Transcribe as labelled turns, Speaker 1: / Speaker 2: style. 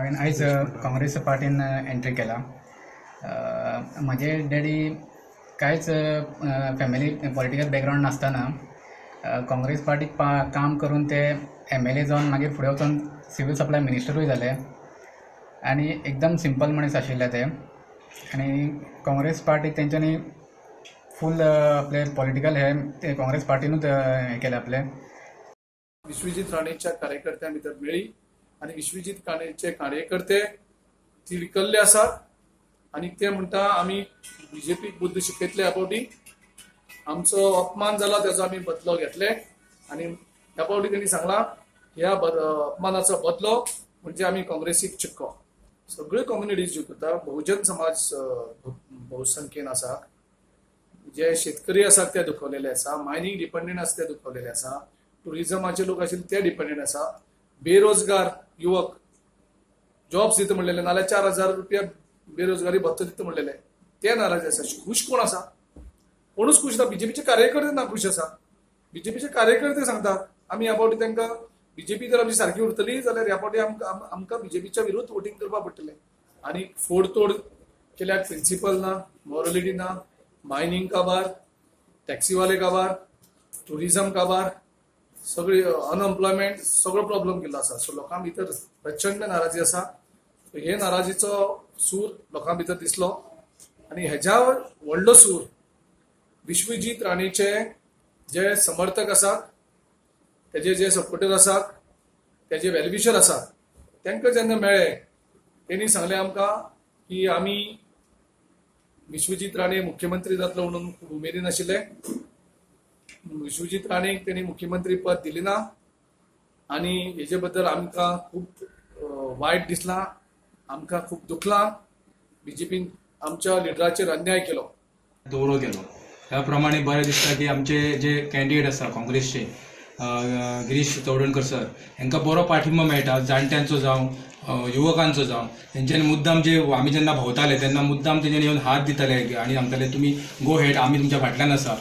Speaker 1: हांवें आयज काँग्रेस पार्टीन एंट्री केला. म्हजे डॅडी कांयच फॅमिली पॉलिटिकल बॅकग्रावंड नासतना काँग्रेस पार्टीक काम करून ते एमएलए जावन मागीर फुडें वचून सिवील सप्लाय मिनिस्टरूय जाले आनी एकदम सिंपल मनीस आशिल्ले ते आनी काँग्रेस पार्टीक तेंच्यांनी फूल आपले पॉलिटिकल हे ते काँग्रेस पार्टीनूच हें केलें आपलें.
Speaker 2: विश्वजीत राणेच्या कार्यकर्त्यां भितर मेळ्ळी आनी विश्वजीत राणेचे कार्यकर्ते तिडकल्ले आसात आनी ते म्हणटा आमी बीजेपीक बुद्द शिकयतले. ह्या फावटी आमचो अपमान जाला तेजो आमी बदलो घेतले आनी ह्या फावटी तेणी सांगला ह्या अपमानाचो बदलो म्हणजे आमी काँग्रेसीक चिक्को. सगळ्यो कम्युनिटीज ज्यो करता, बहुजन समाज बहुसंख्येन आसा, जे शेतकरी आसात ते दुखवलेले आसा, मायनींग डिपेंडंट आसा ते दुखवलेले आसा, टुरिजमाचे लोक आशिल्ले ते डिपेंडंट आसा, बेरोजगार युवक जॉब्स दिता म्हणलेले नाल्यार 4000 रुपया बेरोजगारी भत्तो दिता म्हणलेले ते नाराज आसा. खुश कोण आसा? कोणूच खुश ना. बीजेपीचे कार्यकर्ते ना खुश आसा. बीजेपीचे कार्यकर्ते सांगतात आमी ह्या फावटी तांकां बीजेपी जर आमची सारकी उरतली जाल्यार ह्या फावटी आमकां बीजेपीच्या विरुद्ध वोटींग करपाक पडटलें. आनी फोडतोड केल्यार प्रिंसिपल ना, मॉरलिटी ना, मायनींग काबार, टॅक्सीवाले काबार, टुरिजम काबार, सगळी अनएम्प्लॉयमेंट सगळो प्रॉब्लम केल्लो आसा. सो लोकां भितर प्रचंड नाराजी आसा. हे नाराजीचो सूर लोकां भितर दिसलो आनी हेज्या व्हडलो सूर विश्वजीत राणेचे जे समर्थक आसात, तेजे जे सपोर्टर आसात, तेजे वेलविशर आसात, तांकां जेन्ना मेळ्ळे तेणी सांगलें आमकां की आमी विश्वजीत राणे मुख्यमंत्री जातलो म्हणून खूब उमेदीन आशिल्ले. विश्वजीत राणेक तेणी मुख्यमंत्री पद दिलें ना आनी हेजे बद्दल आमकां खूब वायट दिसलां, आमकां खूब दुखलां. बीजेपीन आमच्या लिडराचेर अन्याय केलो,
Speaker 3: दौरो केलो. ह्या प्रमाणे बरें दिसता की आमचे जे कॅन्डिडेट आसा काँग्रेसचे गिरीश चवडणकर सर हांकां बरो पाठिंबो मेळटा, जाणट्यांचो जावं युवकांचो जावं. तेंच्यांनी मुद्दाम जे आमी जेन्ना भोंवताले तेन्ना मुद्दाम तेंच्यांनी येवन हात दिताले आनी सांगताले तुमी गो हेड, आमी तुमच्या फाटल्यान आसा.